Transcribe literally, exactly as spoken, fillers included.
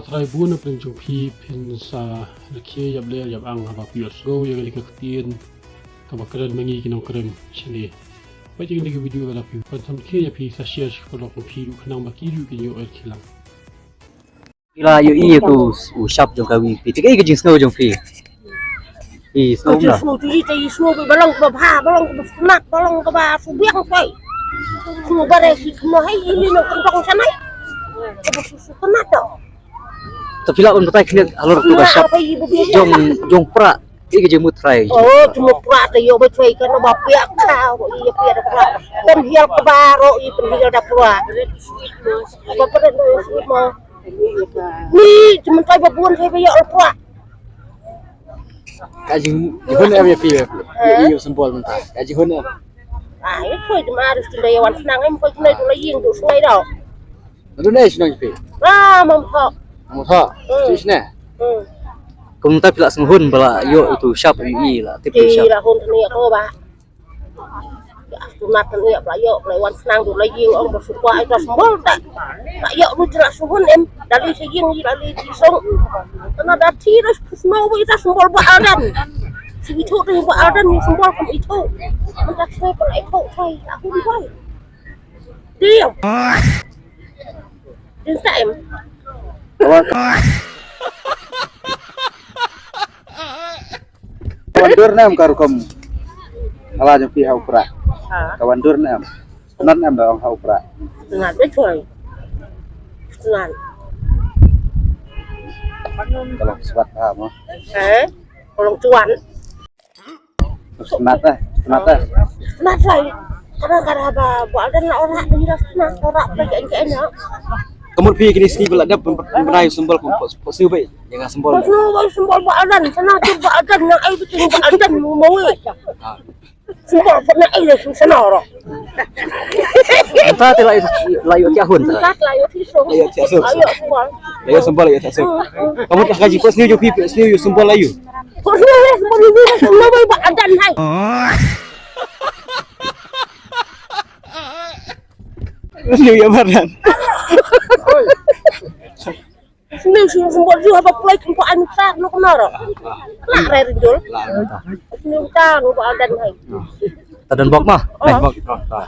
Trai bun na pyrshang jong phi phin sa rkhie ïap ler ïap ang haba phi ïohsngew ïa kane ka ktien kaba kren ma ngi ki nongkren shane. Peit ïa kane ka video ba la phi, pynthame ïa phi, sa share sha ki paralok jong phi ruh khnang ba ki ruh kin ïoh rkhie lang. Phi la ïohi ïa utu u shap jong ka VPP. Te kaei ka jingsngew jong phi? Phi sngew kumno? Sngew, tu ji te sngew ba long kaba bha, ba long kaba smat, ba long kaba shu biang kai. Sngew ba re shi kmo hai ini no kentong sanai. Kaba shu shu kmat to. Te phi lah ban batai khyndiat halor utu ka shap jong, jong Prah. Kaei ka jingmut trai? Oh, jingmut Prah te ïoh ba trai ka na ba piak ka, ïa piak da Prah. Pynhiar kaba ro, ïa pynhiar da Prah. Ba pynhiar da Prah. Ni, jingmut trai ba bun trai ba ïoh Prah. Ka jing, jinghun em ïa phi, ïa phi. Ïa, ïa symbol mynta. Ka jinghun em. Ah, ïa phi, jingmut harus tunda ïa wan Snang em, phi tunda ïa la ïing du sngai dau. Ndu ne shnong phi? Ah, Mawthoh. Mawthoh. Hmm. Shisha ne? Hmm. Kumta phi la sngewhun ba la ïoh utu shap ïa i la tip. Phi shap la hun tang ïa ko ba. Ïa, tu nat tang ïa ba la ïoh, ba la wan Snang du la ïing ong ba shu kwah ïa ka symbol ta. La ïoh ruh la sngewhun em, da lei sha ïing ïa la lei song. Tang da thi da sngewbha ïa ka symbol Bah Ardent. Shu ithuh tang Bah Ardent ïa symbol kam ithuh. Mynta sngewbha la ithuh soi la hun soi. Diam. Diam sa em. Ka wan dur ne em ka rukom ka la jong phi ha u Prah? Ha? Ka wan dur ne em? Sngewtynnat ne em ba ong ha u Prah? Sngewtynnat beit hoi. Sngewtynnat. Ka long sngewtynnat ha mo? Eh? Ka long sngewtynnat. Sngewtynnat eh, sngewtynnat eh. Sngewtynnat lai. Kadang-kadang ba, ba Bah Ardent la ora, dah sngewtynnat ora, ba ïa ïa ïa. Ka mut phi kine sngi ba la dep pyn-, pyn-, pynbna ïa u symbol kum pos, pos siew beit. Ïa nga symbol. Pos siew beit symbol Bah Ardent, sana tu Bah Ardent, na ai betul Bah Ardent, mau mau eh. Ah. Symbol pernah ai le sana ora. Mynta te la ïoh, la ïoh thiah hun. Mynta te la ïoh thiah hun. La ïoh thiah hun. La ïoh symbol. La ïoh symbol, la ïoh thiah hun. Hmm, hmm. Ka mut la ka jingpos siew jong phi, pos siew ïa u symbol la ïoh. Pos siew ïa u symbol la ïoh, symbol Bah Ardent hai. Pos siew ïa Bah Ardent. Sniew sniew symbol ju haba pulai kum ko an sar no kno ro. La re rinjul. Sniew ta no ba dan hai. Ta don bok ma. Oh. Bok. Oh, ta.